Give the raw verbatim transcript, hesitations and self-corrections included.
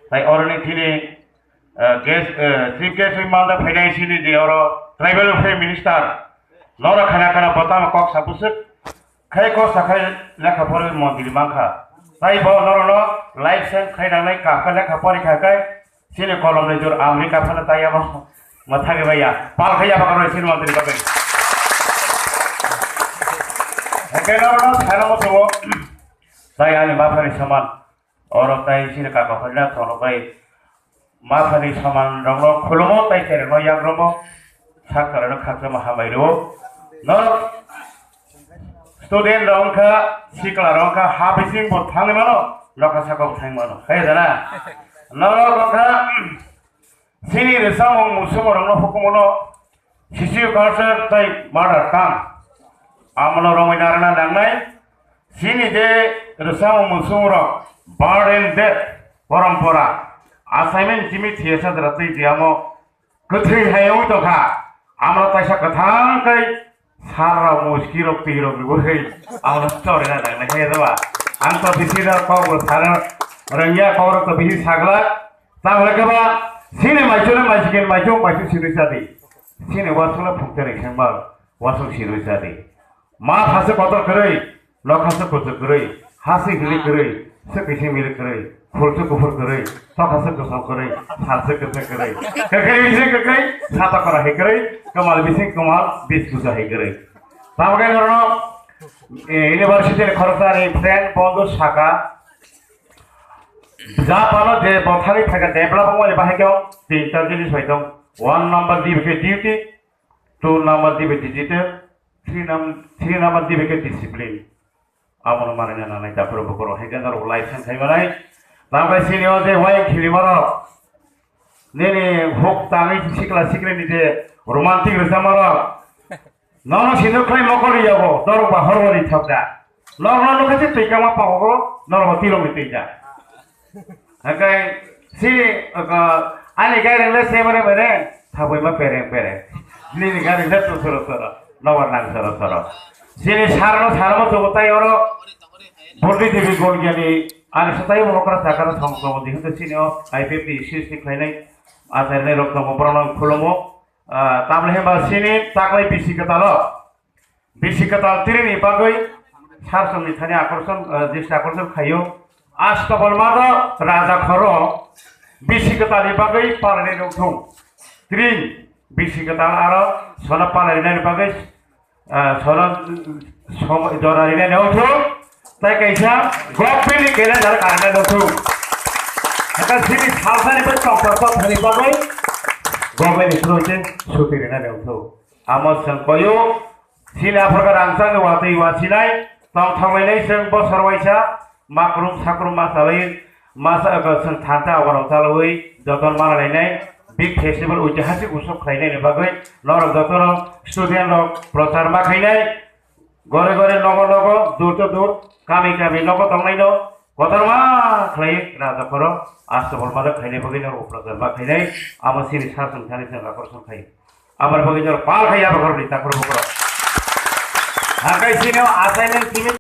Tai oroni thini, eh, guest, eh, chief guest wi manda phainai sini je oro tribal affairs minister. Nora khana khana botama kok sapusuk. Khai kok sakhai lekha pore montri mankha. Tai bo norono life sen khai nangnai ka lekha pore kha kai. Sini kolom ni jor America phano tai abo. Mathagi baya. Pal khaya bakar sini montri bakai. Ekai norono thaino mo tubo. Tai ani maphani saman. Oro tai sini kaka honna thoro bai. Mathani saman rokno khulumo tai tere no yagromo. Sakara no khakchama hamai rwo. No student rok wngkha, sikla rok wngkha, ha bising bo thangwi mano, nokha saka bo thangwi mano. Hai da na? Norok wngkha, sini rwchapmung muchungma rokno hukumono sisi culture tai murder kam. Amano romwi narwna nangnai. Sini je rwchapmung muchungma rok birth and death porompora. Assignment jimi thiya sadra twi diamo. Kwthwi hai wng tongkha. Amro kaisa kwthang tei sar rok, muski rok, twi rok ni bwrwi amro chorina nang nai khe ba. Ang to bisi da kok bo sar rangya kok rok to bisi sagla. Tang le khe ba sini maichung le maichung maichung maichung sini sadi. Sini wasung le phung tere kheng ba wasung sini sadi. Ma thase kotor kwrwi, nokha se kuchuk kwrwi, ha se hili kwrwi, se kising mili kwrwi, khul se kuphur kwrwi, tokha se kosom kwrwi, sal se kwchak kwrwi, kwkhwrwi se kwkhwrwi, sata kora hai kwrwi, kwmal bising kwmal bis kusa hai kwrwi. Tamo khe norok, eh, university ni khoroksa ni friend bondo saka, Japan o je bothari phaikha develop wngmani bahai khe tinta jinis bai tong. One number dibe khe duty, two number dibe digital, three num-, three number dibe khe discipline. Abono manai na nanai tapuro bokoro hai ganda rok license hai manai. Tamo khe sini o je wayang khili maro. Nini huk tangwi sikla sikli ni je romantic rwchapma rok. Nono sini khlai mokol riya bo, norok ba hor hor ri thok da. Norok no nukha se twi kama pago, norok ba tilong ni twi da. Hakai si, aka, ani gairing le se bare bare, thabui ma pereng pereng. Nini gairing le tu soro soro, nobar nang soro soro. Sini sarno sarmo tu utai oro, Bordi Devi Golgiani, ani satai mo okra sakara song song di hunte sini o I P F T sisi khlainai, acharinai rok tongo, borok no khulumo. Ah, tamle hema sini taklai bisi kwtalo. Bisi kwtal trini bagwi sarchongni thani akorson, eh, disti akorson khaio. Astobol mago raja khoro bisi kwtalni bagwi palani nongthung. Trin bisi kwtal aro sona palani nani bagwi, eh, sona som-, jora rinani nongthung. Tai kaisa government ni calendar kalna nongthung. Haka sini salsani bai tongthor tongthorni bagwi government ni through je suti rinani nongthung. Amo chwng koyo, sini aphorkha rangchakni watwi wasinai, tongthoknai chwng bosor waisa, makrum sakrum ma chalwi, ma sa-, chwng thanta oborok chalwi, joton manalainai, big festival oitihasik utsob khlainaini bagwi, norok jotono student rok prochar ma khainai, gore gore nogo nogo, dur to dur, kami kami nogo tongnaino, Kotorma khlai raja khoro astobol mada khainai bagwi norok uprajak ma khainai, amo sini sar song thani song rakor song khai. Abar bagwi norok pal khai abo khorni takhor bokoro. Hakai sini assignment simi